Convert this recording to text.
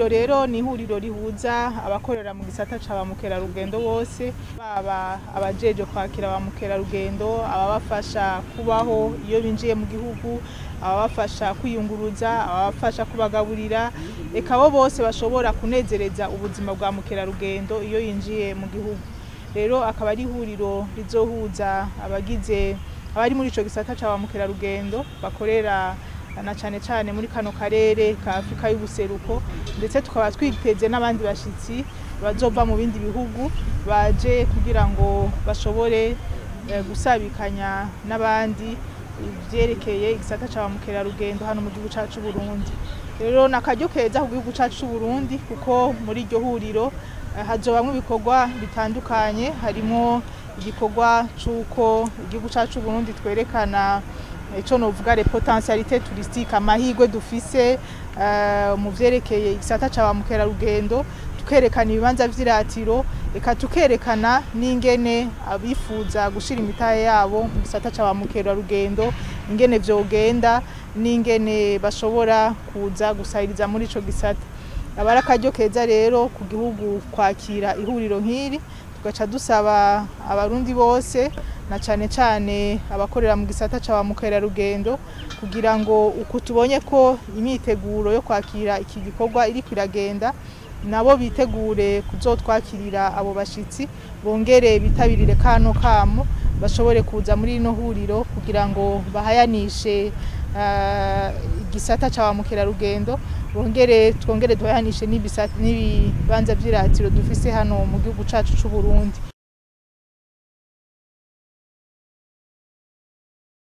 Huriro rero ni ihuriro rihuza abakorera mu gisata ca ba mukerarugendo bose, baba abajejwe kwakira ba mukerarugendo, ababafasha kubaho iyo binjiye mu gihugu, ababafasha kwiyunguruza, ababafasha kubagaburira, eka abo bose bashobora kunezereza ubuzima bwa mukerarugendo iyo yinjiye mu gihugu. Rero akaba ari ihuriro rizohuza abagize abari muri ico gisata ca ba mukerarugendo bakorera na cane cane muri kano karere ka Afrika y'ubuseruko, ndetse tukaba twiteze n'abandi bashitsi bazova mu bindi bihugu baje kugira ngo bashobore gusabikanya n'abandi ivyerekeye igisata ca ba mukerarugendo hano mu gihugu cacu Burundi. Rero nakaryo keza ku gihugu cacu Burundi, kuko muri iryo huriro hazobamwo ibikorwa bitandukanye, harimo igikorwa c'uko igihugu cacu Burundi twerekana ico novuga les potentialités touristiques, amahirwe dufise mu vyerekeye igisata ca ba mukerarugendo, tukerekana ibibanza vy'iratiro, eka tukerekana n'ingene abifuza gushira imitahe yabo mu gisata ca ba mukerarugendo ingene vyogenda n'ingene bashobora kuza gusahiriza muri ico gisata. Aba ari akaryo keza rero ku gihugu kwakira ihuriro nk'iri, tugaca dusaba abarundi bose na cane cane abakorera mu gisata ca ba mukerarugendo kugira ngo uku tubonye ko imyiteguro yo kwakira iki gikorwa iriko iragenda, nabo bitegure kuzotwakirira abo bashitsi, bongere bitabirire kano kamo, bashobore kuza muri rino huriro kugira ngo bahayanishe igisata ca ba mukerarugendo, bongere twongere duhayanishe n'ibibanza vy'iratiro dufise hano mu gihugu cacu c'u Burundi.